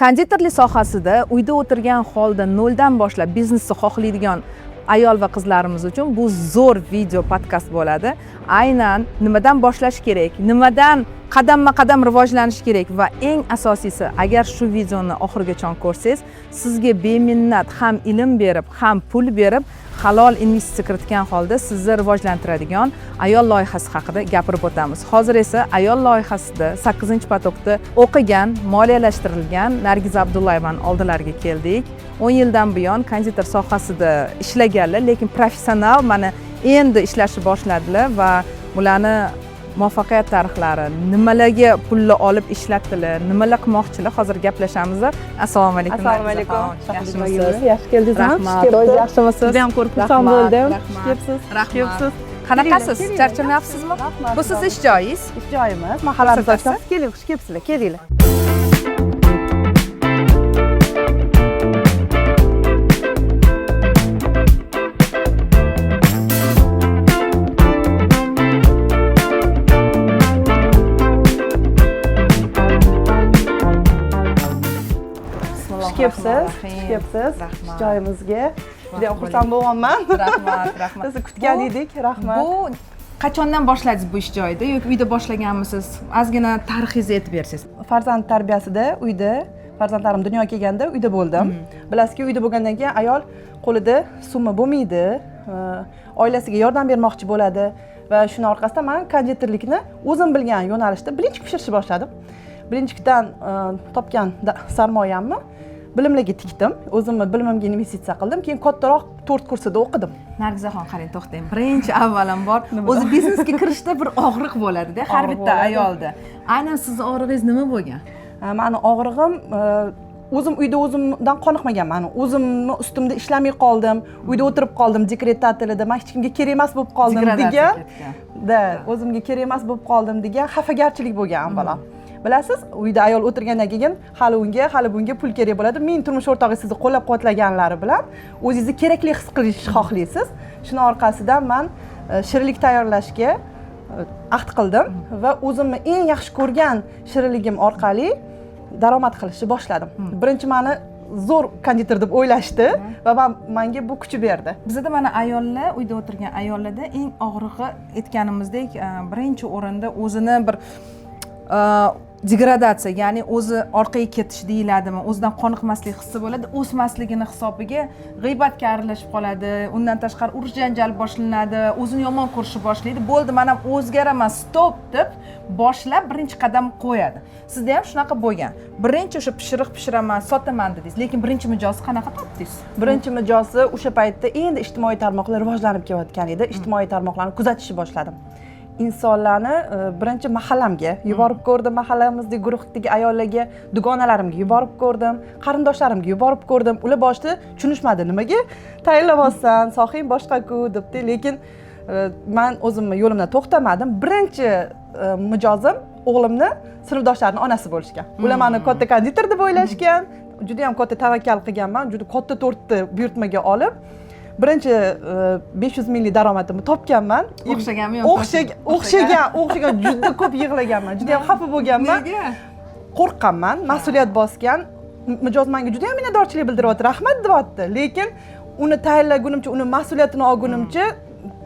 Konditerlik sohasida uyda o'tirgan holda noldan boshlab biznesni xohlaydigan ayol va qizlarimiz uchun bu zo'r video podkast bo'ladi. Aynan nimadan boshlash kerak, nimadan qadamma qadam rivojlanish kerak va eng asosiysi, agar shu videoni oxirigacha ko'rsangiz, sizga beminnat ham ilm berib, ham pul berib, halol investitsiya kiritgan holda sizni rivojlantiradigan ayol loyihasi haqida gapirib o'tamiz. Hozir esa ayol loyihasida 8 поток da o'qigan, moliyalashtirilgan Nargiza Abdullayevani oldilariga keldik. 10 yildan buyon konditer sohasida ishlaganlar, lekin professional mana endi ishlashni boshladilar va bularni muvaffaqiyat tarixlari, nimalarga pulni olib ishlatdilar, nimalar qilmoqchilar, hozir gaplashamiz. Assalomu alaykum. Assalomu Nargiza alaykum. xon. Yaxshimisiz? Yaxshi keldingiz. Rahmat. O'zingiz yaxshimisiz? Juda ham ko'rib xursand Rahmat, bo'ldim. rahmat. Xush kelibsiz. Xush Rahmat. kelibsiz. Qanaqasiz? Kelinglar, Charchamayapsizmi? Rahmat. Bu siz ish joyingiz? Ish joyimiz. Mahallamiz Ko'rsatasiz? ochamiz. Keling, xush kelibsizlar. Kelinglar. Xush kelibsiz. Xush kelibsiz. Rahmat. Ish joyimizga. Juda ham Rahmat. xursand bo'lyapman. Rahmat, rahmat. Sizni kutgan edik. Rahmat. Bu qachondan boshladingiz bu ish joyida yoki uyda boshlaganmisiz? Ozgina tarixingizni aytib bersangiz. Farzand tarbiyasida uyda, farzandlarim dunyoga kelganda uyda bo'ldim. Bilasizki, uyda bo'lgandan keyin ayol qo'lida summa bo'lmaydi, oilasiga yordam bermoqchi bo'ladi va shuni orqasidan man konditerlikni o'zim bilgan yo'nalishda blinchik pishirishni boshladim. Blinchikdan topgan sarmoyamni bilimlarga tikdim, o'zimni bilimimga investitsiya qildim, keyin kattaroq tort kursida o'qidim. Nargizaxon, qarang, to'xtang. Birinchi avvalambor o'zi biznesga kirishda bir og'riq bo'ladi-da har Og'riq bitta bo'ladi. ayolda. Aynan sizni og'rig'ingiz nima bo'lgan? Mani og'rig'im, o'zim uyda o'zimdan qoniqmaganman, o'zimni ustimda ishlamay qoldim, uyda o'tirib qoldim, dekret ta'tilida man hech kimga kerak emas bo'lib qoldim Degradatsiya degan ketgan. Da o'zimga kerak emas bo'lib qoldim degan xafagarchilik bo'lgan. Avvalo, bilasiz, uyda ayol o'tirgandan keyin hali unga, hali bunga pul kerak bo'ladi. Men turmush o'rtog'ingiz sizni qo'llab quvvatlaganlari bilan o'zingizni kerakli his qilishni xohlaysiz. Shuni orqasidan man shirinlik tayyorlashga ahd qildim va o'zimni eng yaxshi ko'rgan shirinligim orqali daromad qilishni boshladim. Birinchi mani zo'r konditer deb o'ylashdi va manga bu kuch berdi. Bizada mana ayollar, uyda o'tirgan ayollarda eng og'rig'i, aytganimizdek, birinchi o'rinda o'zini bir degradatsiya, ya'ni o'zi orqaga ketish deyiladimi, o'zidan qoniqmaslik hissi bo'ladi, o'smasligini hisobiga g'iybatga aralashib qoladi, undan tashqari urush janjal boshlanadi, o'zini yomon ko'rishni boshlaydi. Bo'ldi, man ham o'zgaraman, stop deb boshlab birinchi qadam qo'yadi. Sizda ham shunaqa bo'lgan. Birinchi o'sha pishiriq pishiraman, sotaman dedingiz, lekin birinchi mijozni qanaqa topdingiz? Birinchi mijozi o'sha paytda endi ijtimoiy tarmoqlar rivojlanib kelayotgan edi. Ijtimoiy tarmoqlarni kuzatishni boshladim. Insonlarni birinchi mahallamga yuborib ko'rdim, mahallamizdagi guruhdagi ayollarga, dugonalarimga yuborib ko'rdim, qarindoshlarimga yuborib ko'rdim. Ular boshida tushunishmadi, nimaga tayinlayapsan, sohang boshqa-ku debdi, lekin man o'zimni yo'limdan to'xtamadim. Birinchi mijozim o'g'limni sinfdoshlarini onasi bo'lishgan. Ular mani katta konditer deb o'ylashgan. Juda ham katta tavakkal qilganman, juda katta tortni buyurtmaga olib, birinchi 500 minglik daromadimni topganman. O'xshaganmi yo'q? O'xshagan, o'xshagan, juda ko'p yig'laganman, juda ham xafa bo'lganman. Nega? Qo'rqqanman, mas'uliyat bosgan. Mijoz menga juda ham minnatdorchilik bildiryapti, rahmat deyapti, lekin uni tayinlagunimcha, uni mas'uliyatini olgunimcha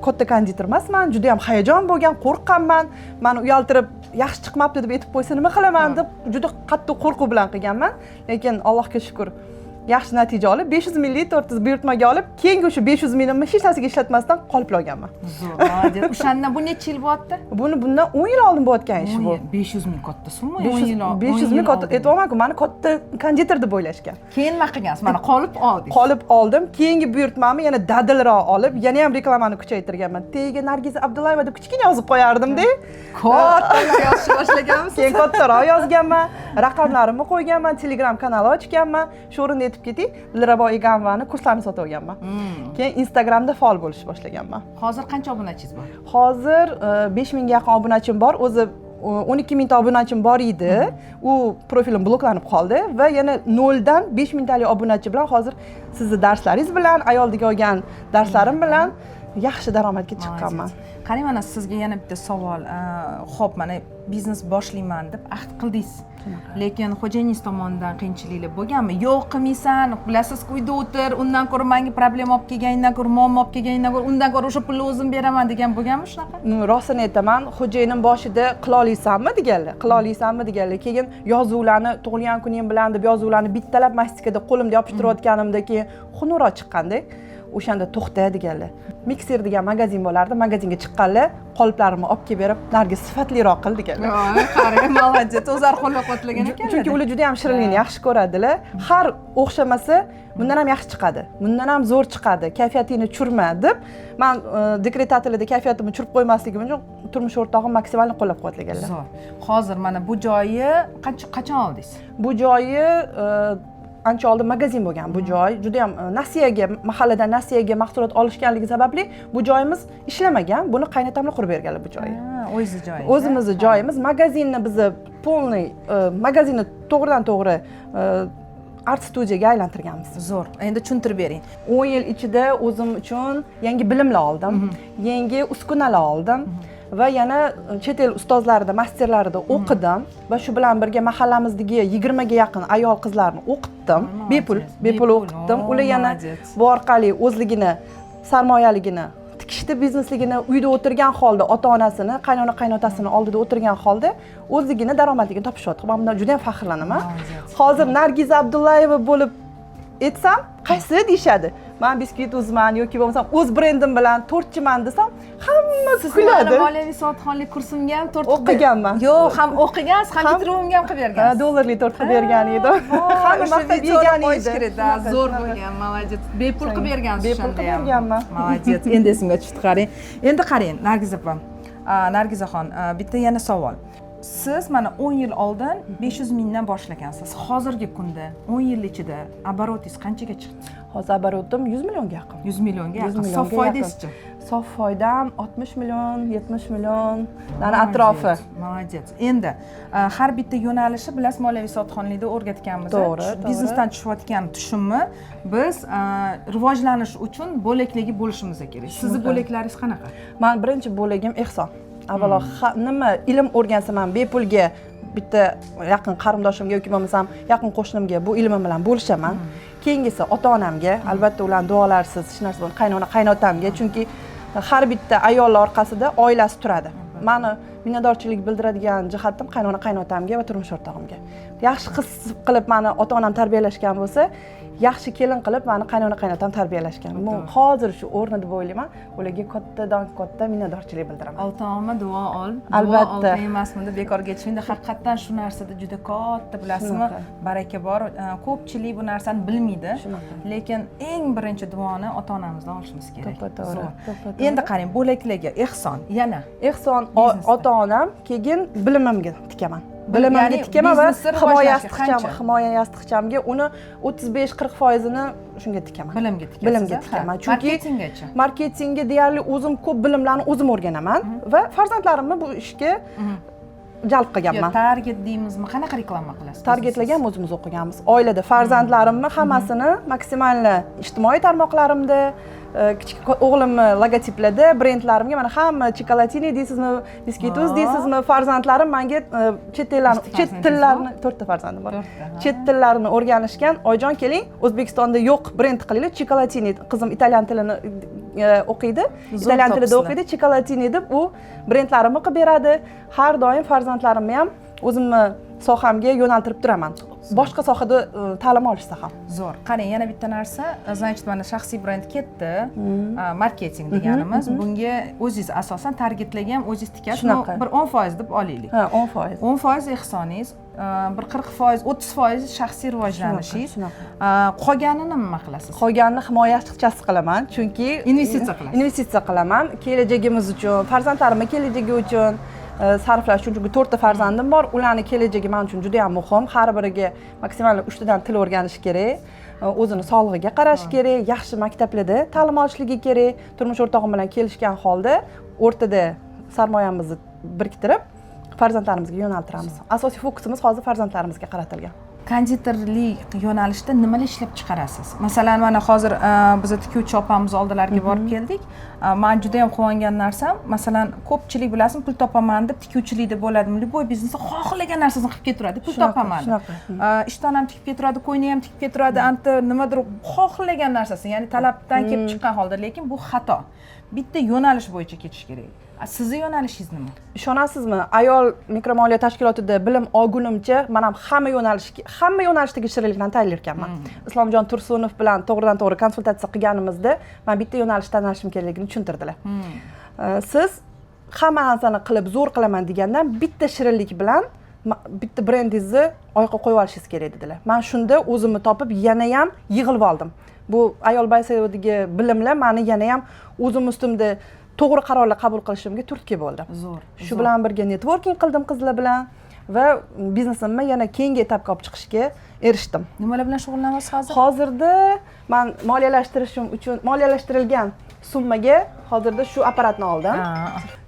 katta konditer emasman, juda ham hayajon bo'lgan, qo'rqqanman. Mani uyaltirib, yaxshi chiqmabdi deb aytib qo'ysa nima qilaman deb juda qattiq qo'rquv bilan qilganman. Lekin Allohga shukur, yaxshi natija olib, 500 minglik tortni buyurtmaga olib, keyingi o'sha 500 mingimni hech narsaga ishlatmasdan qolib olganman. Zo'r, молодец. O'shandan bu necha yil bo'lyapti? Buni bundan 10 yil oldin bo'layotgan ish bu. 500 ming katta summa, 10 yil 500 10 ming yil katta, oldin. aytyapman-ku, mani katta konditer deb o'ylashgan. Keyin nima qilgansiz? Mana qolib oldingiz. Qolib oldim. Keyingi buyurtmamni yana dadilroq olib, yana ham reklamani kuchaytirganman. Tagiga Nargiza Abdullayeva deb kichkina yozib qo'yardim-da. Kattaroq yozishni boshlaganmisiz? Keyin kattaroq yozganman, raqamlarimni qo'yganman, Telegram kanali ochganman. Shu o'rinda aytib ketay, Dilrabo Egamovani kurslarini sotib olganman. Keyin Instagramda faol bo'lishni boshlaganman. Hozir qancha obunachingiz bor? Hozir 5 mingga yaqin obunachim bor. O'zi 12 mingta obunachim bor edi. U profilim bloklanib qoldi va yana noldan 5 mingtalik obunachi bilan hozir sizni darslaringiz bilan, ayolga olgan darslarim bilan yaxshi daromadga chiqqanman. Молодец. Qarang, mana sizga yana bitta savol. Ho'p, mana biznes boshlayman deb ahd qildingiz, lekin xo'jayiningiz tomonidan qiyinchiliklar bo'lganmi? "Yo'q, qilmaysan, bilasizku, uyda o'tir, undan ko'ra manga problema olib kelganingdan ko'ra, muammo olib kelganingdan ko'ra, undan ko'ra o'sha pulni o'zim beraman" degan bo'lganmi shunaqa? Rostini aytaman, xo'jayinim boshida "Qila olasanmi?" deganlar, "Qila olasanmi?" deganlar. Keyin yozuvlarni, "Tug'ilgan kuning bilan" deb yozuvlarni bittalab mastikada qo'limda yopishtirayotganimda, keyin xunukroq chiqqanda, o'shanda "To'xta" deganlar. Mikser degan magazin bo'lardi, magazinga chiqqanlar, qoliplarimni olib kelib berib, "Nargiz, sifatliroq qil" deganlar. Qarang, молодец, o'zlari qo'llab quvvatlagan ekanlar. Chunki ular juda ham shirinlikni yaxshi ko'radilar. "Har o'xshamasa, bundan ham yaxshi chiqadi, bundan ham zo'r chiqadi, kayfiyatingni tushirma" deb. Man dekret ta'tilida kayfiyatimni tushirib qo'ymasligim uchun turmush o'rtog'im maksimal qo'llab quvvatlaganlar. Zo'r. Hozir mana bu joyi qachon oldingiz? Bu joyi ancha oldin magazin bo'lgan. Bu joy juda yam nasiyaga, mahalladan nasiyaga mahsulot olishganligi sababli bu joyimiz ishlamagan. Buni qaynotamlar qurib berganlar bu joyni. Ha, o'zingizni joyingiz. O'zimizni joyimiz. Magazinni bizni полный magazinni to'g'ridan to'g'ri art studiyaga aylantirganmiz. Zo'r, endi tushuntirib bering. 10 yil ichida o'zim uchun yangi bilimlar oldim, yangi uskunalar oldim va yana chet el ustozlarida, masterlarida o'qidim va shu bilan birga mahallamizdagi 20ga yaqin ayol qizlarni o'qitdim bepul. Молодец. Bepul Bepul, o'qitdim. O, Ular yana молодец. bu orqali o'zligini sarmoyaligini tikishdi, biznesligini uyda o'tirgan holda, ota onasini, qaynona qaynotasini oldida o'tirgan holda o'zligini daromadligini topishyapti. Man bundan juda yam faxrlanaman. Молодец. Hozir Nargiza Abdullayeva bo'lib aytsam, "Qaysi?" deyishadi. "Man Biskuit o'zman yoki bo'lmasam o'z brendim bilan tortchiman" desam, hammasi kuladi. Mani moliyaviy savodxonlik kursimga ham tort qilib O'qiganman. Yo'q, ham o'qigansiz, ham Ham- bitiruvimga ham qilib bergansiz. Dollarli tort qilib bergan edim. Hamma O'sha maqtab videoni yegan qo'yish edi. kerak, да, Shunaqa, zo'r shunaqa. bo'lgan, молодец. Bepul qilib bergansiz Bepul o'shanda qilib ham. berganman. Молодец. Endi esimga tushdi, qarang. Endi qarang, Nargiz opa, Nargizaxon, bitta yana savol. Siz mana 10 yil oldin 500 mingdan boshlagansiz. Hozirgi kunda 10 yil ichida оборот ingiz qanchaga chiqdi? Hozir оборот im 100 millionga yaqin. 100 millionga 100 yaqin. millionga Sof yaqin. foydangizchi? Sof foydam 60 million, 70 million atrofi. Молодец. Endi har bitta yo'nalishi, bilasiz, moliyaviy savodxonlikda o'rgatganmiz. To'g'ri, to'g'ri. Biznesdan tushayotgan tushumni biz rivojlanish uchun bo'lakligi bo'lishimiz kerak. Sizni bo'laklaringiz qanaqa? Man birinchi bo'lagim ehson. Avvalo nima ilm o'rgansam ham bepulga bitta yaqin qarindoshimga yoki bo'lmasam yaqin qo'shnimga bu ilmim bilan bo'lishaman. Keyingisi ota onamga, albatta, ularni duolarisiz hech narsa bo'lmaydi. Qaynona, qaynotamga, chunki har bitta ayolni orqasida oilasi turadi. Mani minnatdorchilik bildiradigan jihatim qaynona, qaynotamga va turmush o'rtog'imga. Yaxshi qiz qilib mani ota onam tarbiyalashgan bo'lsa, yaxshi kelin qilib mani qaynona, qaynotam tarbiyalashgan. Bu hozir shu o'rni deb o'ylayman. Ularga kattadan katta minnatdorchilik bildiraman. Oltin olma, duo ol. Duo Albatta. oltin emasmi deb bekorga aytishmaydi. Haqiqatdan shu narsada juda katta, bilasizmi, Shunaqa. baraka bor. Ko'pchilik bu narsani bilmaydi. Shunaqa. Lekin eng birinchi duoni ota onamizdan olishimiz kerak. To'ppa to'g'ri, Zo'r. to'ppa to'g'ri. Endi qarang, bo'laklarga ehson yana. Ehson, Biznesda. ota onam, keyin bilimimga tikaman. Bilimimga Ya'ni tikaman va biznesni himoya rivojlanishga yostiqcham, qancha? himoya yostiqchamga uni 35-40 foizini shunga tikaman. Bilimga tikasiz. Bilimga Ha. tikaman, chunki Marketinggachi? Marketingga deyarli o'zim ko'p bilimlarni o'zim o'rganaman va farzandlarimni bu ishga jalb Yo, qilganman. Target deymizmi, qanaqa reklama qilasiz? Targetlarga ham o'zimiz o'qiganmiz oilada. Farzandlarimni hammasini maksimalni ijtimoiy tarmoqlarimda, kichik o'g'limni logotiplarda, brendlarimga, mana hamma Chokolatini deysizmi, Biskuit Aa. deysizmi, farzandlarim manga chet ellarni, Nechta chet farzandingiz? tillarini, to'rtta farzandim bor. To'rtta, ha. Chet tillarini o'rganishgan. "Oyijon, keling, O'zbekistonda yo'q brend qilaylik, Chokolatini." Qizim italyan tilini o'qiydi, Zo'r italyan tilida topibsizlar. o'qiydi. Chokolatini deb u brendlarimni qilib beradi. Har doim farzandlarimni ham o'zimni sohamga yo'naltirib turaman, boshqa sohada ta'lim olishsa ham. Zo'r. Qarang, yana bitta narsa, значит, mana shaxsiy brend ketdi, marketing deganimiz, bunga o'zingiz asosan targetlarga ham o'zingiz tikasiz. Shunaqa. Bir 10% deb olaylik. Ha, 10%. 10% ehsoningiz, bir 40%, 30% shaxsiy rivojlanishingiz. Shunaqa. Qolganini nima qilasiz? Qolganini himoya yostiqchasi qilaman, chunki Investitsiya qilasiz. Investitsiya qilaman kelajagimiz uchun, farzandlarimni kelajagi uchun sarflash uchun, chunki to'rtta farzandim bor. Ularni kelajagi man uchun juda yam muhim. Har biriga maksimal uchtadan til o'rganish kerak, o'zini sog'lig'iga qarash kerak, yaxshi maktablarda ta'lim olishligi kerak. Turmush o'rtog'im bilan kelishgan holda o'rtada sarmoyamizni biriktirib, farzandlarimizga yo'naltiramiz. Asosiy fokusimiz hozir farzandlarimizga qaratilgan. Konditerlik yo'nalishida nimalar ishlab chiqarasiz? Masalan, mana hozir biz tikuvchi opamiz oldilariga borib keldik. Man juda yam quvongan narsam, masalan, ko'pchilik, bilasizmi, pul topaman deb tikuvchilikda bo'ladimi, любой biznesda xohlagan narsasini qilib ketaveradi, pul topaman deb. Ishton ham tikib ketaveradi, ko'ynak ham tikib ketaveradi, anta nimadir xohlagan narsasi, ya'ni talabdan kelib chiqqan holda. Lekin bu xato, bitta yo'nalish bo'yicha ketish kerak. Sizni yo'nalishingiz nima? Ishonasizmi, ayol mikromoliya tashkilotida bilim olgunimcha man ham hamma yo'nalishdagi shirinliklarni tayyorlar ekanman. Islomjon Tursunov bilan to'g'ridan to'g'ri konsultatsiya qilganimizda man bitta yo'nalish tanlashim kerakligini tushuntirdilar. Siz hamma narsani qilib zo'r qilaman degandan bitta shirinlik bilan bitta brendingizni oyoqqa qo'yib olishingiz kerak, dedilar. Man shunda o'zimni topib, yanayam yig'ilib oldim. Bu ayol BuySEOdagi bilimlar mani yanayam o'zim ustimda to'g'ri qarorlar qabul qilishimga turtki bo'ldi. Zo'r. Shu bilan birga networking qildim qizlar bilan va biznesimni yana keyingi etapga olib chiqishga erishdim. Nimalar bilan shug'ullanasiz hozir? Hozirda man moliyalashtirishim uchun moliyalashtirilgan summaga hozirda shu apparatni oldim.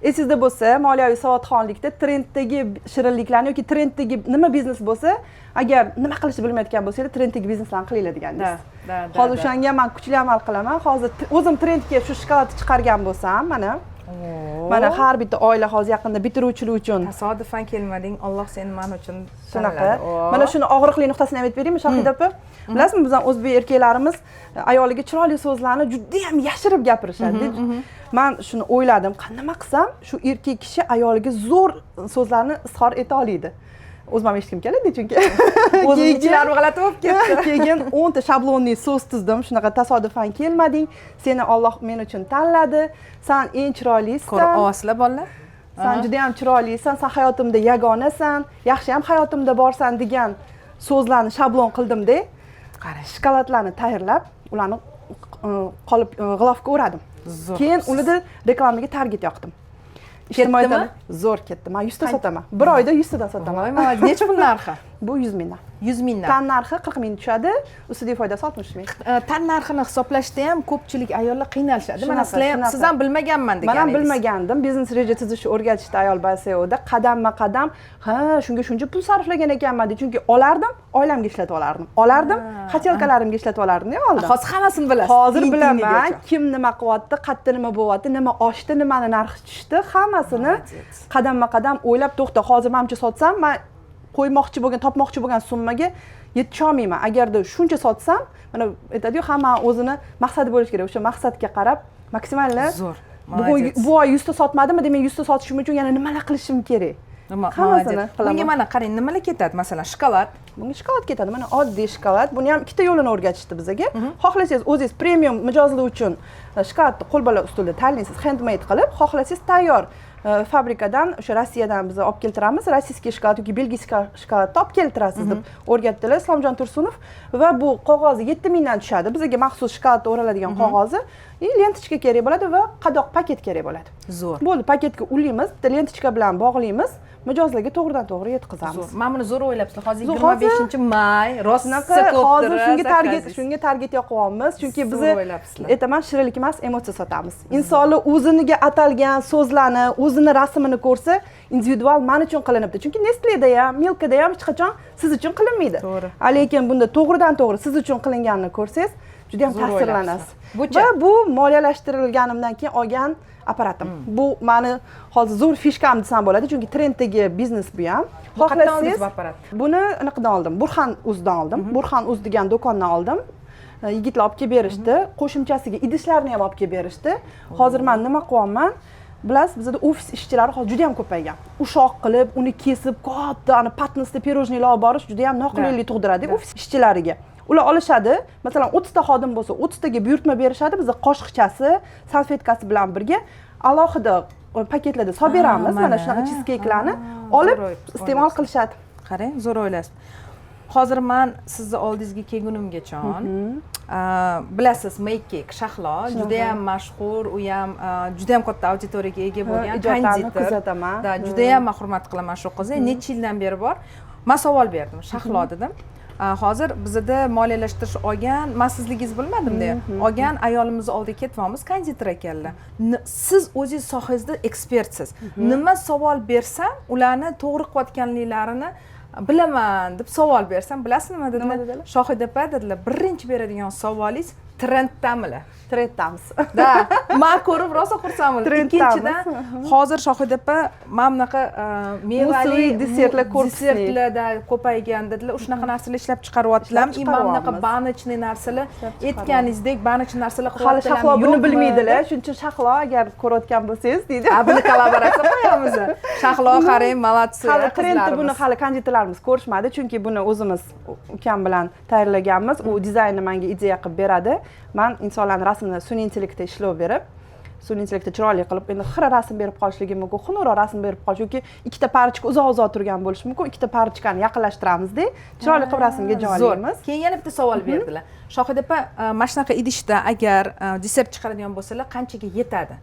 Esingizda bo'lsa, moliyaviy savodxonlikda trenddagi shirinliklarni yoki trenddagi nima biznes bo'lsa, agar nima qilishni bilmayotgan bo'lsanglar, trenddagi bizneslarni qilinglar degandingiz. Да, да. Hozir o'shanga man kuchli amal qilaman. Hozir o'zim trendga shu shokoladni chiqargan bo'lsam, mana, mana har bitta oila hozir yaqinda bitiruvchilik uchun. Tasodifan kelmading, Alloh seni man uchun Shunaqa. tanladi. Mana shuni og'riqli nuqtasini ham aytib beraymi, Shohida opa? Bilasizmi, bizani o'zbek erkaklarimiz ayoliga chiroyli so'zlarni judayam yashirib gapirishadi. Man shuni o'yladim, nima qilsam shu erkak kishi ayoliga zo'r so'zlarni izhor eta oladi. O'zim ham eshitgim keladi chunki. O'zimni ichlarim g'alati bo'lib ketdi. Keyin 10 ta шаблонный so'z tuzdim. Shunaqa: tasodifan kelmading, seni Olloh men uchun tanladi, san eng chiroylisan. Ko'rib olasizlar, bolalar. San juda ham chiroylisan, san hayotimda yagonasan, yaxshi ham hayotimda borsan degan so'zlarni shablon qildimda. Qarang. Shokoladlarni tayyorlab, ularni qolib g'ilofga o'radim. Zo'r. Keyin ularda reklamaga target yoqdim. Ijtimoiy Ketdimi? Zo'r ketdi. Man 100 ta sotaman, bir oyda 100 tadan sotaman. Voy, молодец. Necha pul narxi? Bu 100 mingdan. 100 mingdan. Tan narxi 40 ming tushadi, ustidagi foydasi 60 ming. Tan narxini hisoblashda ham ko'pchilik ayollar qiynalishadi. Mana Shunaqa, sizlar ham, shunaqa. siz ham bilmaganman Man ham degan. bilmagandim. Biznes reja tuzishni o'rgatishdi ayol BuySEOda qadamma qadam. Ha, shunga shuncha pul sarflagan ekanman deb, chunki olardim, oilamga ishlatib olardim, olardim, хотелка larimga ishlatib olardim oldim. Hozir hammasini bilasiz. Hozir Tiyin bilaman, tiyinigacha. kim nima qilyapti, qayerda nima bo'lyapti, nima oshdi, nimani narxi tushdi, hammasini Молодец. qadamma qadam o'ylab, to'xta, hozir manimcha sotsam, man qo'ymoqchi bo'lgan, topmoqchi bo'lgan summaga yetisholmayman. Agarda shuncha sotsam, mana aytadiyu, hamma o'zini maqsadi bo'lishi kerak, o'sha maqsadga qarab максимально. Zo'r. Bugun Молодец. bu oy 100 ta sotmadimmi, demak 100 ta sotishim uchun yana nimalar qilishim kerak, Nima, hammasini молодец. qilaman. Bunga mana qarang, nimalar ketadi? Masalan, shokolad. Bunga shokolad ketadi. Mana oddiy shokolad. Buni ham ikkita yo'lini o'rgatishdi bizaga. Xohlasangiz, o'zingiz premium mijozlar uchun shokoladni qo'lbola usulda tanlaysiz, handmade qilib, xohlasangiz, tayyor fabrikadan, o'sha Rossiyadan biz olib keltiramiz, российский shokolad yoki бельгийский shokoladni olib keltirasiz deb o'rgatdilar Islomjon Tursunov. Va bu qog'ozi 7000 dan tushadi, bizga maxsus shokoladni o'raladigan qog'ozi и ленточка kerak bo'ladi va qadoq paket kerak bo'ladi. Zo'r. Bo'ldi, paketga ulaymiz, bitta ленточка bilan bog'laymiz, mijozlarga to'g'ridan to'g'ri yetkazamiz. Zo'r. Mana buni zo'r o'ylabsizlar. Hozir Zo'r, 25-may, rosa Shunaqa, ko'p. Hozir shunga target yoqyapmiz, chunki Zo'r bizni o'ylabsizlar. aytaman, shirinlik emas, emotsiya sotamiz. Insonlar o'ziniga atalgan so'zlarni, o'zini rasmini ko'rsa, individual man uchun qilinibdi, chunki Nestleda ham, Milkada ham hech qachon siz uchun qilinmaydi. To'g'ri. A lekin bunda to'g'ridan to'g'ri siz uchun qilinganini ko'rsangiz, juda ham Zo'r ta'sirlanasiz. o'ylabsizlar. Buchi? Va bu moliyalashtirilganimdan keyin olgan apparatim. Bu mani hozir zo'r фишка m desam bo'ladi, chunki trenddagi biznes bu ham. Bu qayerdan oldingiz bu apparatni? Buni anaqadan oldim, Burxan uzdan oldim, Burxan uz degan do'kondan oldim. Yigitlar olib kelib berishdi, qo'shimchasiga idishlarni ham olib kelib berishdi. Hozir man nima qilyapman, bilasiz, bizada ofis ishchilari hozir juda yam ko'paygan. Ushoq qilib, uni kesib, katta ani patnisda пирожный lar olib borish juda yam noqulaylik tug'diradi ofis ishchilariga. Ular olishadi, masalan, 30 ta xodim bo'lsa, 30 taga buyurtma berishadi. Biza qoshiqchasi, salfetkasi bilan birga alohida paketlarda solib beramiz. Mana mana. shunaqa chizkeyklarni Ha, olib zo'r iste'mol o'ylabsiz. qilishadi. Qarang, zo'r o'ylaysiz. Hozir man sizni oldingizga kelgunimgacha, bilasiz, Make Cake Shahlo judayam mashhur, u ham judayam katta auditoriyaga ega bo'lgan ijodlarini konditer. Kuzataman. Да, judayam man hurmat qilaman shu qizni, necha yildan beri bor. Man savol berdim: "Shahlo, – dedim, – hozir bizada moliyalashtirish olgan, man sizligingizni bilmadimda, olgan ayolimizni oldiga ketyapmiz, konditer ekanlar. Siz o'zingiz sohangizda ekspertsiz. Nima savol bersam, ularni to'g'ri qilayotganliklarini Bilaman deb savol bersam, bilasizmi nima Nima dedilar? Dedilar? Shohida opa, dedilar, birinchi beradigan savolingiz trenddamilar? Trenddamiz. Да, man ko'rib rosa xursand bo'ldim. Trenddamiz. Ikkinchidan, hozir, Shohida opa, mana bunaqa mevali Муссовый desertlar корпусный. Desertlarda ko'paygan dedilar, shunaqa narsalar ishlab chiqaryaptilar. Ishlab И mana bunaqa chiqaryapmiz. Баночный narsalar, Ishlab chiqaryapmiz. Aytganingizdek, баночный narsalar Hali qilyaptilarmi, Shahlo buni yo'qmi bilmaydilar deb. Shuning uchun, Shahlo, agar ko'rayotgan bo'lsangiz, deydi. A, buni kollaboratsiya qo'yamiz. Shahlo, qarang, молодцы. Hali trendni buni qizlarimiz. Hali konditerlarimiz ko'rishmadi, chunki buni o'zimiz ukam bilan tayyorlaganmiz. U dizaynni menga ideya qilib beradi, man insonlarni rasmini sun'iy intellektda ishlov berib, sun'iy intellektda chiroyli qilib, endi xira rasm berib qolishligi mumkin, xunukroq rasm berib qolish yoki ikkita парочка uzoq uzoq turgan bo'lishi mumkin. Ikkita парочка ni yaqinlashtiramizda, chiroyli qilib rasmga Zo'r. joylaymiz. Keyin yana bitta savol berdilar. Shohida opa, mana shunaqa idishda agar desert chiqaradigan bo'lsalar, qanchaga yetadi?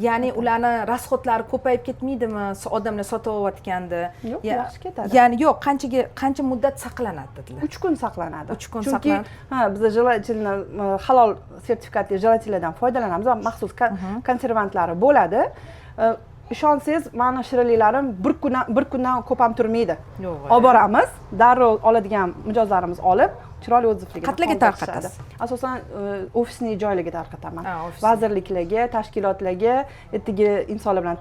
Ya'ni ularni расход lari ko'payib ketmaydimi odamlar sotib olayotganda? Yo'q, yaxshi ketadi. Ya'ni yo'q, qanchaga, qancha muddat saqlanadi dedilar. 3 kun saqlanadi. 3 kun Chunki saqlanadi. ha, biza jelatinni halol sertifikatli jelatinlardan foydalanamiz va maxsus konservantlari bo'ladi. Ishonsangiz, mani shirinliklarim bir kundan ko'p ham turmaydi. Yo'q, Olib boramiz, darrov oladigan mijozlarimiz olib, chiroyli отзыв larga Qayerlarga qoldirishadi. Tarqatasiz? Asosan офисный joylarga tarqataman. Ha, офисный. Vazirliklarga, tashkilotlarga, ertaga insonlar bilan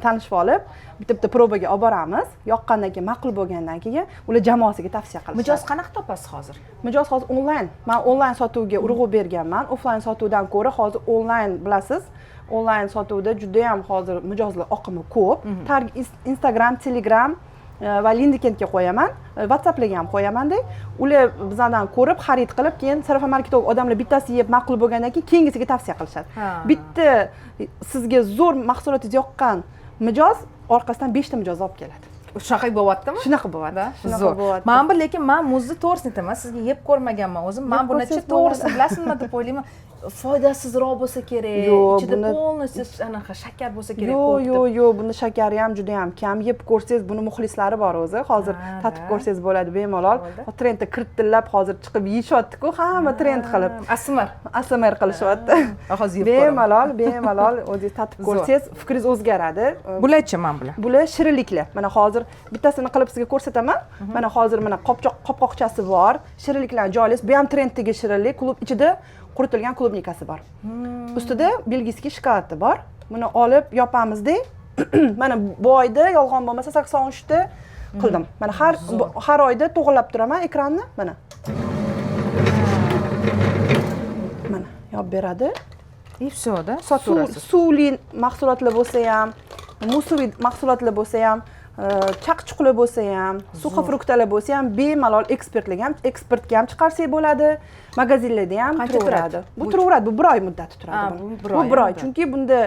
tanishib olib, bitta bitta probaga olib boramiz. Yoqqandan keyin, ma'qul bo'lgandan keyin ular jamoasiga tavsiya qilishadi. Mijoz qanaqa topasiz hozir? Mijoz hozir onlayn. Man onlayn sotuvga urg'u berganman. Offlayn sotuvdan ko'ra hozir onlayn, bilasiz, onlayn sotuvda judayam hozir mijozlar oqimi ko'p. Instagram, Telegram va LinkedInga qo'yaman, WhatsApplarga ham qo'yamanda. Ular bizlardan ko'rib, xarid qilib, keyin Sarafan marketda odamlar bittasi yeb ma'qul bo'lgandan keyin keyingisiga tavsiya qilishadi. Bitta sizga zo'r mahsulotingiz yoqqan mijoz orqasidan beshta mijoz olib keladi. Shunaqa bo'lyaptimi? Shunaqa bo'lyapti. Да? Shunaqa Zo'r. bo'lyapti. Man bu, lekin man muzni to'g'risini aytaman, sizga yeb ko'rmaganman o'zim. Man Yeb buni-chi, ko'rsangiz to'g'risini bo'ladi. Bilasizmi nima deb o'ylayman? Foydasizroq bo'lsa kerak. Yo'q, Ichida полностью anaqa shakar bo'lsa kerak Yo'q, ko'p deb. yo'q, buni shakari ham juda ham kam. Yeb ko'rsangiz, buni muxlislari bor o'zi. Hozir Ha, tatib da. ko'rsangiz bo'ladi bemalol. Bo'ldi. Trendda kirtillab hozir chiqib yeyishyapti-ku, hamma trend qilib. ASMR. ASMR qilishyapti. Hozir yeb ko'raman. Bemalol, bemalol o'zingiz tatib Zo'r. ko'rsangiz, fikringiz o'zgaradi. Bularchi, mana bular? Bular shirinliklar. Mana hozir bittasini qilib sizga ko'rsataman. Mana hozir mana qopchoq, qopqoqchasi bor. Shirinliklarni joylaysiz. Bu ham trenddagi shirinlik. Klub ichida quritilgan клубника si bor. Ustida бельгийский shokoladi bor. Buni olib yopamizda. Mana bu oyda, yolg'on bo'lmasa, 83 ta qildim. Mana har oyda to'g'irlab turaman ekranni. Mana. Mana yopib beradi. И все, да? Sotaverasiz. Suvli mahsulotlar bo'lsa ham, муссовый mahsulotlar bo'lsa ham, chaqchuqlar bo'lsa ham, сухофрукт lar bo'lsa ham, bemalol ekspertlarga ham, eksportga ham chiqarsak bo'ladi, magazinlarda ham Qancha turaveradi. turadi? Bu turaveradi, bu bir oy muddati turadi. Ha, Buni. bu bir Bu oy, bir oy, ha. chunki bunda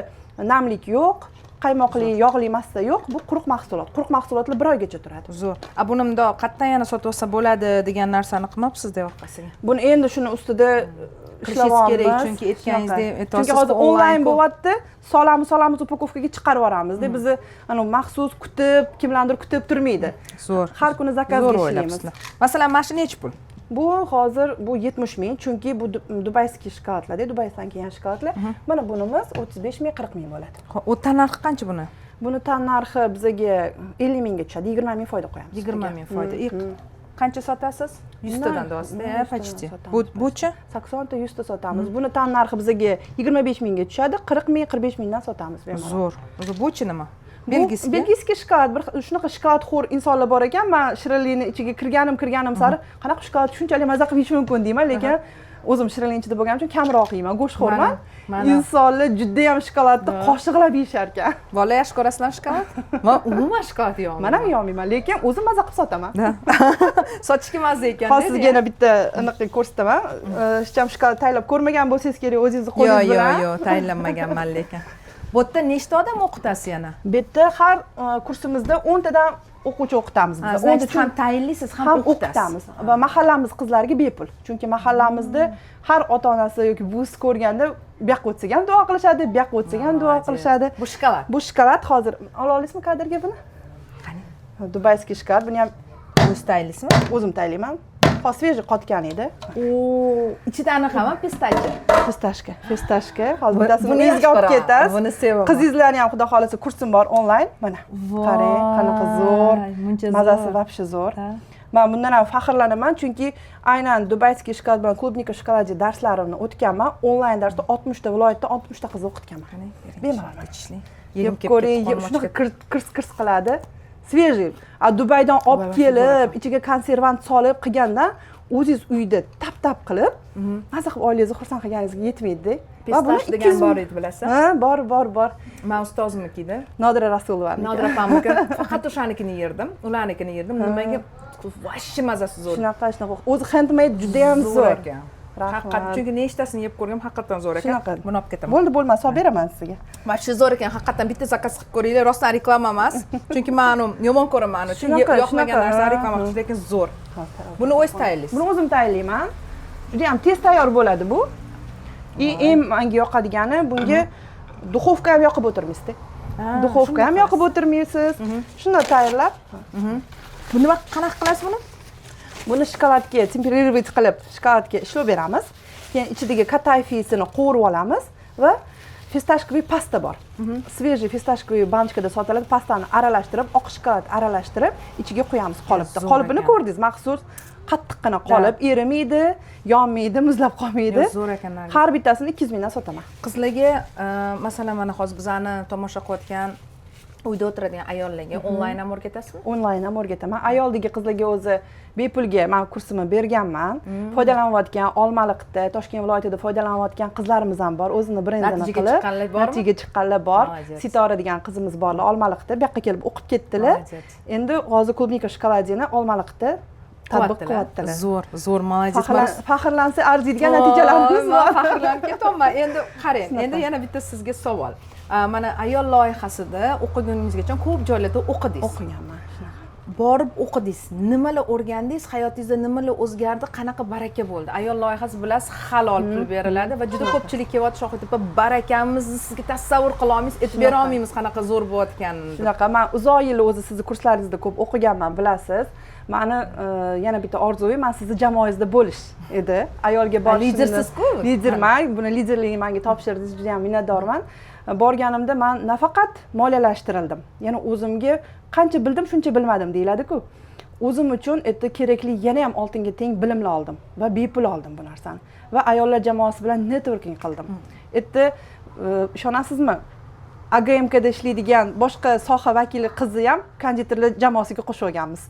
namlik yo'q, qaymoqli, yog'li massa yo'q, bu quruq mahsulot. Quruq mahsulotlar bir oygacha turadi. Zo'r. A buni bundoq qayerdan yana sotib olsa bo'ladi degan narsani qilmabsizda orqasiga? Buni endi shuni ustida Qilishingiz kerak, ishlayapmiz. chunki aytganingizdek, Shunaqa. aytyapsiz, Chunki hozir onlayn onlayn ko'p. bo'lyapti, solamiz, solamiz, упаковка ga chiqarib yuboramizda. Bizni anavi maxsus kutib, kimlarnidir kutib turmaydi. Zo'r. Har kuni Zo'r заказ ga ishlaymiz. o'ylabsizlar. Masalan, mana shu nechi pul? Bu hozir bu 70 ming, chunki bu дубайский shokoladlarda, Dubaydan kelgan shokoladlar. Mana bunimiz 35 ming, 40 ming bo'ladi. U tan narxi qancha buni? Buni tan narxi bizaga 50 mingga tushadi, 20 ming foyda qo'yamiz. 20 ming foyda. И qancha sotasiz? 100 tadan deyapsiz, 100 tadan почти. Sotamiz. Bu buchi? 80 ta, 100 ta sotamiz. Buni tan narxi bizaga 25 mingga tushadi, 40 ming, 45 mingdan sotamiz bemalol. Zo'r. Zo'r. Buchi nima? Bu Бельгийский. Бельгийский shokolad. Bir shunaqa shokoladxo'r insonlar bor ekan. Man shirinlikni ichiga kirganim sari qanaqa shokolad shunchalik maza qilib yeyish mumkin deyman, lekin o'zim shirinlik ichida bo'lganim uchun kamroq yeyman, go'shtxo'rman. Mana. Insonlar judayam shokoladni qoshiqlab yeyishar ekan. Bola yaxshi ko'rasizlar shokolad? Man umuman shokolad yeyolmayman. Man ham yeyolmayman, lekin o'zim maza qilib sotaman. Да. Sotishga mazza ekan. Hozir sizga yana bitta anaqa ko'rsataman. Hech ham shokolad tayyorlab ko'rmagan bo'lsangiz kerak o'zingizni Yo'q, qo'lingiz yo'q, bilan. Yo'q, tayinlanmaganman lekin. Bu yerda nechta odam o'qitasiz yana? Bu yerda har kursimizda 10 tadan o'quvchi o'qitamiz Ha, biz. значит, 10 ta ham tayinlaysiz, ham ham o'qitasiz. O'qitamiz va mahallamiz qizlariga bepul, chunki mahallamizda har ota onasi yoki buvisi ko'rganda bu yoqqa o'tsak ham duo qilishadi, bu yoqqa o'tsak ham duo Молодец. Qilishadi. Bu shokolad. Bu shokolad. Hozir ola olasizmi kadrga buni? Qani? Дубайский shokolad, buni ham O'zi tayinlaysizmi? O'zim tayinlayman, hozir свежий qotgan edi. O, ichida anaqami, pistachi? Фисташка, фисташка. Hozir bittasini Buni uyingizga yaxshi olib ko'raman. ketasiz. Buni sevaman. Qizingizlarni ham, xudo xohlasa, kursim bor onlayn. Mana, qarang, qanaqa zo'r. Muncha Mazasi zo'r. вообще zo'r. Ha. Man bundan ham faxrlanaman, chunki aynan дубайский shokolad bilan клубника шоколаде darslarimni o'tganman. Onlayn darsda 60 ta viloyatda 60 ta qizni o'qitganman. Bemalol, mana. Ichishli. Yeb ko'ring, shunaqa kirs kirs qiladi. Свежий. A Dubaydan olib Voy, kelib, ichiga konservant solib qilgandan o'zingiz uyda tap tap qilib, maza qilib oilangizni xursand qilganingizga yetmaydi. Va buni Pistash degan 200 bor edi, bilasan. Ha, bor, bor, bor. Man ustozimnikida. Nodira Rasulovaniki. Nodira opamniki. Faqat o'shanikini yerdim, ularnikini yerdim. Nimaga вообще mazasi zo'r. Shunaqa, shunaqa. O'zi handmade juda ham zo'r. Ekan. Rahmat. Haqiqat, chunki nechtasini yeb ko'rganman, haqiqatdan zo'r ekan. Shunaqa. Buni olib ketaman. Bo'ldi, bo'lmasa solib beraman sizga. Вообще zo'r ekan, haqiqatdan bitta zakaz qilib ko'ringlar, rostdan reklama emas. Chunki man uni yomon ko'raman, chunki Shunaqa, yoqmagan shunaqa, narsani ha. reklama qilish, lekin zo'r. Buni o'zingiz tayyorlaysiz. Buni o'zim tayyorlayman. Juda ham tez tayyor bo'ladi bu. И eng menga yoqadigani, bunga духовка ham yoqib o'tirmaysizda. Духовка ham yoqib o'tirmaysiz. Shunday tayyorlab, Bu nima, qanaqa qilasiz buni? Buni shokoladga темперировать qilib, shokoladga ishlov beramiz. Keyin ichidagi katayfisini qovurib olamiz va фисташковый pasta bor. Свежий фисташковый баночка da sotiladi. Pastani aralashtirib, oq shokolad aralashtirib, ichiga quyamiz qolipda. Zo'r Qolipini ekan. ko'rdingiz, maxsus qattiqqina qolip, erimaydi, yonmaydi, muzlab qolmaydi. Yo'q, zo'r ekan, Nargiz. Har bittasini 200 mingdan sotaman. Qizlarga, masalan, mana hozir bizani tomosha qilayotgan, uyda o'tiradigan ayollarga onlayn ham o'rgatasizmi? Onlayn ham o'rgataman. Ayoldagi qizlarga o'zi bepulga man kursimni berganman. Foydalanayotgan Olmaliqda, Toshkent viloyatida foydalanayotgan qizlarimiz ham bor, o'zini brendini Natijaga qilib chiqqanlar bormi? Natijaga chiqqanlar bor. Молодец. Sitora degan qizimiz borlar Olmaliqda, bu yoqqa kelib o'qib ketdilar. Молодец. Endi hozir клубника шоколаде ni Olmaliqda tatbiq qilyaptilar. Zo'r, zo'r, молодец. Faxrlansa arziydigan natijalarimiz Voy, man bor. faxrlanib ketyapman. Endi qarang, endi yana bitta sizga savol. Mana ayol loyihasida o'qiguningizgacha ko'p joylarda o'qidingiz. O'qiganman, shunaqa. Borib o'qidingiz, nimalar o'rgandingiz, hayotingizda nimalar o'zgardi, qanaqa baraka bo'ldi? Ayol loyihasi, bilasiz, halol pul beriladi va juda ko'pchilik kelyapti: "Shohid opa, barakamizni sizga tasavvur qila olmaysiz, aytib bera olmaymiz qanaqa zo'r bo'layotganini", deb. Shunaqa, man uzoq yil o'zi sizni kurslaringizda ko'p o'qiganman, bilasiz. Mani yana bitta orzuyim, man sizni jamoangizda bo'lish edi. Ayolga borishimni. Lidersiz-ku. Liderman. Buni liderligini manga topshirdingiz, juda yam minnatdorman. Borganimda man nafaqat moliyalashtirildim, yana o'zimga qancha bildim, shuncha bilmadim deyiladiku, o'zim uchun erta kerakli yana ham oltinga teng bilimlar oldim va bepul oldim bu narsani va ayollar jamoasi bilan networking qildim. Erta ishonasizmi, АГМК da ishlaydigan boshqa soha vakili qizni ham konditerlar jamoasiga qo'shib olganmiz,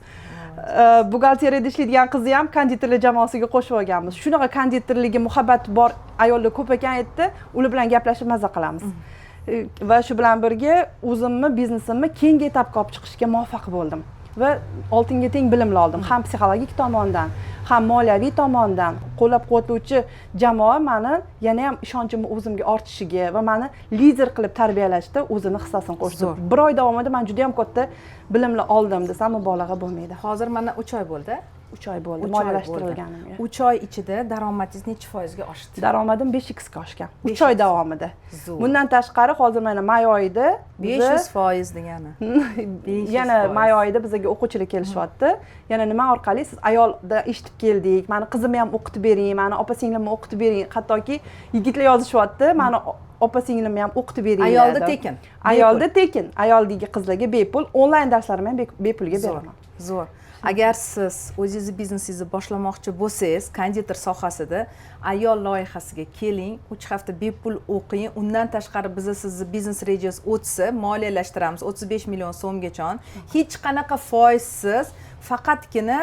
buxgalteriyada ishlaydigan qizni ham konditerlar jamoasiga qo'shib olganmiz. Shunaqa konditerlikka muhabbat bor ayollar ko'p ekan yerda, ular bilan gaplashib maza qilamiz. Va shu bilan birga o'zimni biznesimni keyingi etapga olib chiqishga muvaffaq bo'ldim va oltinga teng bilimlar oldim, ham psixologik tomondan, ham moliyaviy tomondan. Qo'llab quvvatlovchi jamoa mani yana ham ishonchimni o'zimga ortishiga va mani lider qilib tarbiyalashda o'zini hissasini qo'shdi. Zo'r. Bir oy davomida man juda yam katta bilimlar oldim desam, mubolag'a bo'lmaydi. Hozir mana 3 oy bo'ldi. 3 oy bo'ldi 3 oy bo'ldi. moliyalashtirilganimga. 3 oy ichida daromadingiz necha foizga oshdi? Daromadim 5 ga oshgan 3 5x. oy davomida. Zo'r. Bundan tashqari, hozir mana may oyida 500% degani. 500 yana foiz. may oyida bizaga o'quvchilar kelishyapti. Yana nima orqali siz ayolda eshitib keldik, mani qizimni ham o'qitib bering, mani opa singlimni o'qitib bering, hattoki yigitlar yozishyapti, mani opa singlimni ham o'qitib beringlar Ayolda deb. tekin, Ayolda tekin, ayoldagi qizlarga bepul, onlayn darslarimni ham bepulga Zo'r, beraman. zo'r. Agar siz o'zingizni biznesingizni boshlamoqchi bo'lsangiz konditer sohasida, ayol loyihasiga keling, 3 hafta bepul o'qing. Undan tashqari, biza sizni biznes rejangiz o'tsa, moliyalashtiramiz 35 million so'mgacha, hech qanaqa foizsiz, faqatgina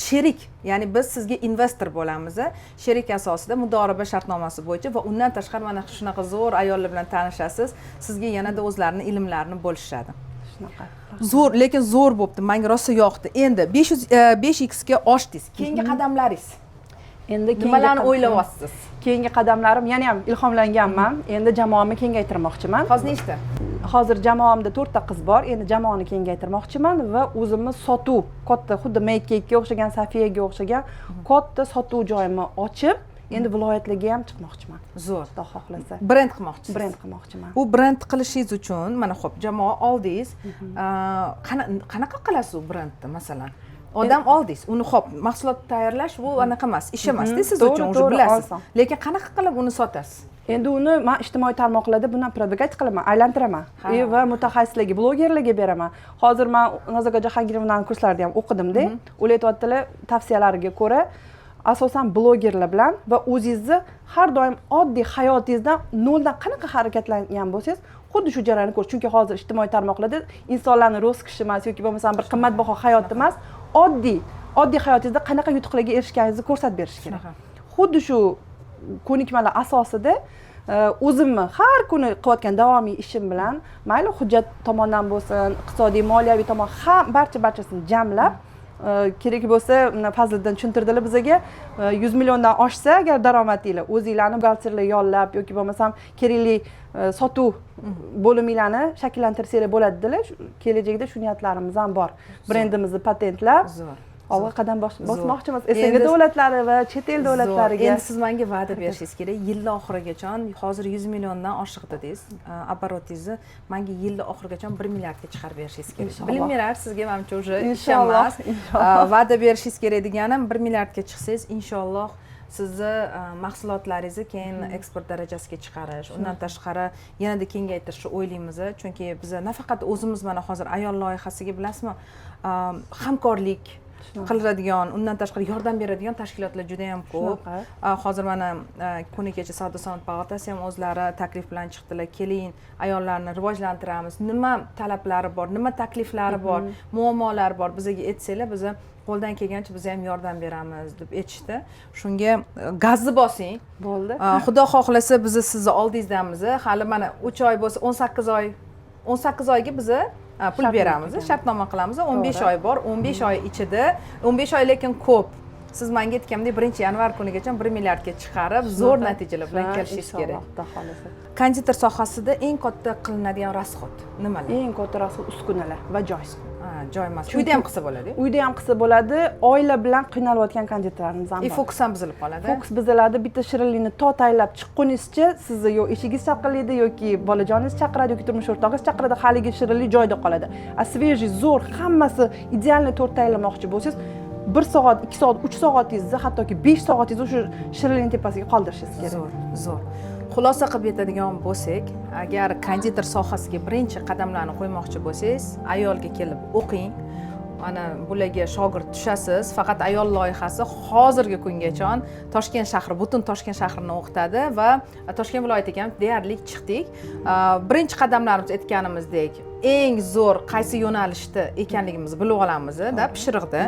sherik, ya'ni biz sizga investor bo'lamiz, sherik asosida, mudoraba shartnomasi bo'yicha. Va undan tashqari, mana shunaqa zo'r ayollar bilan tanishasiz, sizga yanada o'zlarini ilmlarini bo'lishishadi. Shunaqa. Zo'r, lekin zo'r bo'libdi, manga rosa yoqdi. Endi 500, 5 ga oshdingiz, keyingi qadamlaringiz? Endi keyingi Nimalarni o'ylayapsiz? Keyingi qadamlarim, yana ham ilhomlanganman, endi jamoamni kengaytirmoqchiman. Hozir nechta? Hozir jamoamda to'rtta qiz bor. Endi jamoani kengaytirmoqchiman va o'zimni sotuv katta, xuddi Make Cake'ga o'xshagan, Safiyaga o'xshagan katta sotuv joyimni ochib, endi viloyatlarga ham chiqmoqchiman. Zo'r. Xudo xohlasa. Brend qilmoqchisiz. Brend qilmoqchiman. U brend qilishingiz uchun, mana, ho'p, jamoa oldingiz, qanaqa qilasiz u brendni, masalan? Odam oldingiz uni, ho'p, mahsulot tayyorlash bu anaqa emas, ish emasda siz uchun, уже bilasiz. Lekin qanaqa qilib uni sotasiz? Endi uni man ijtimoiy tarmoqlarda bundan продвигать qilaman, aylantiraman va mutaxassislarga, blogerlarga beraman. Hozir man Nazokat Jahangirovnani kurslarida ham o'qidimda, ular aytyaptilar, tavsiyalariga ko'ra asosan blogerlar bilan va o'zingizni har doim oddiy hayotingizdan noldan qanaqa harakatlangan bo'lsangiz, xuddi shu jarayonni ko'rish. Chunki hozir ijtimoiy tarmoqlarda insonlarni роскошь emas yoki bo'lmasam bir qimmatbaho hayot emas, oddiy oddiy hayotingizda qanaqa yutuqlarga erishganingizni ko'rsatib berish kerak. Xuddi shu ko'nikmalar asosida o'zimni har kuni qilayotgan davomiy ishim bilan, mayli hujjat tomondan bo'lsin, iqtisodiy, moliyaviy tomon ham, barcha barchasini jamlab, kerak bo'lsa, Fazliddin tushuntirdilar bizaga, 100 milliondan oshsa agar daromadinglar, o'zinglarni buxgalterlar yollab yoki bo'lmasam kerakli sotuv bo'liminglarni shakllantirsanglar bo'ladi dedilar. Kelajakda shu niyatlarimiz ham bor, brendimizni patentlab, olg'a qadam bosmoqchimiz СНГ davlatlari va chet el davlatlariga. Endi siz menga va'da berishingiz kerak, yilni oxirigacha, hozir 100 milliondan oshiq dedingiz оборот ingizni, manga yilni oxirigacha 1 milliardga chiqarib berishingiz kerak. Bilinmaylar sizga, manimcha, уже Inshaalloh. Va'da berishingiz kerak deganim, 1 milliardga chiqsangiz, inshaalloh, sizni mahsulotlaringizni keyin eksport darajasiga chiqarish, undan tashqari yanada kengaytirishni o'ylaymiz. Chunki biza nafaqat o'zimiz, mana hozir ayol loyihasiga, bilasizmi, hamkorlik qiladigan, undan tashqari yordam beradigan tashkilotlar juda yam ko'p. Hozir mana kuni kecha Savdo sanoat palatasi ham o'zlari taklif bilan chiqdilar: keling, ayollarni rivojlantiramiz, nima talablari bor, nima takliflari bor, muammolari bor, bizga aytsanglar, biza qo'ldan kelgancha biz ham yordam beramiz, deb aytishdi. Shunga gazni bosing. Bo'ldi. Xudo xohlasa, biz sizni oldingizdamiz. Hali mana 3 oy bo'lsa, 18 oy, 18 oyga biza pul beramiz, shartnoma qilamiz, 15 oy bor. 15 oy ichida, 15 oy lekin ko'p, siz manga aytgandek, 1-yanvar kunigacha 1 milliardga chiqarib, zo'r natijalar bilan kelishingiz kerak. Xudo xohlasa. Konditer sohasida eng katta qilinadigan расход nimalar? Eng katta расход uskunalar va joy. Joy emas, uyda ham qilsa bo'ladi. Uyda ham qilsa bo'ladi. Oila bilan qiynalayotgan konditerlarimiz ham и bor. Fokus ham buzilib qoladi. Fokus buziladi. Bitta shirinlikni to tayyorlab chiqquningizcha sizni yo eshigingiz chaqiladi, yoki bolajoningiz chaqiradi, yoki turmush o'rtog'ingiz chaqiradi, haligi shirinlik joyida qoladi. А свежий, zo'r, hammasi идеальный tort tayyorlamoqchi bo'lsangiz, 1 soat, 2 soat, 3 soatingizni, hattoki 5 soatingizni o'sha shirinlikni tepasiga qoldirishingiz kerak. Zo'r, zo'r. Xulosa qilib aytadigan bo'lsak, agar konditer sohasiga birinchi qadamlarni qo'ymoqchi bo'lsangiz, ayolga kelib o'qing, mana bularga shogird tushasiz. Faqat ayol loyihasi hozirgi kungacha Toshkent shahri, butun Toshkent shahrini o'qitadi va Toshkent viloyatiga ham deyarli chiqdik. Birinchi qadamlarimiz, aytganimizdek, eng zo'r qaysi yo'nalishda ekanligimizni bilib olamizda pishiriqda.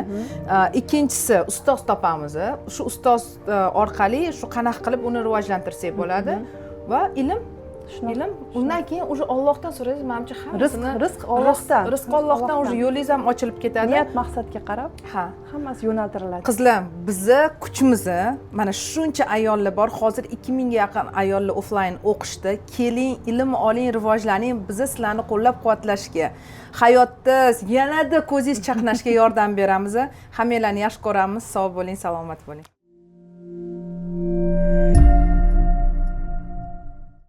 Ikkinchisi, ustoz topamiz, shu ustoz orqali shu qanaqa qilib uni rivojlantirsak bo'ladi va ilm, ilm, undan keyin уже Ollohdan so'raysiz, manimcha, hammasini. Rizq Ollohdan. Rizq Ollohdan, уже yo'lingiz ham ochilib ketadi. Niyat maqsadga qarab hammasi yo'naltiriladi. Qizlar, bizni kuchimizni, mana shuncha ayollar bor, hozir 2000ga yaqin ayollar offlayn o'qishda. Keling, ilm oling, rivojlaning. Biza sizlarni qo'llab quvvatlashga, hayotda yanada ko'zingiz chaqnashga yordam beramiz. Hammanglarni yaxshi ko'ramiz. Sog' bo'ling, salomat bo'ling.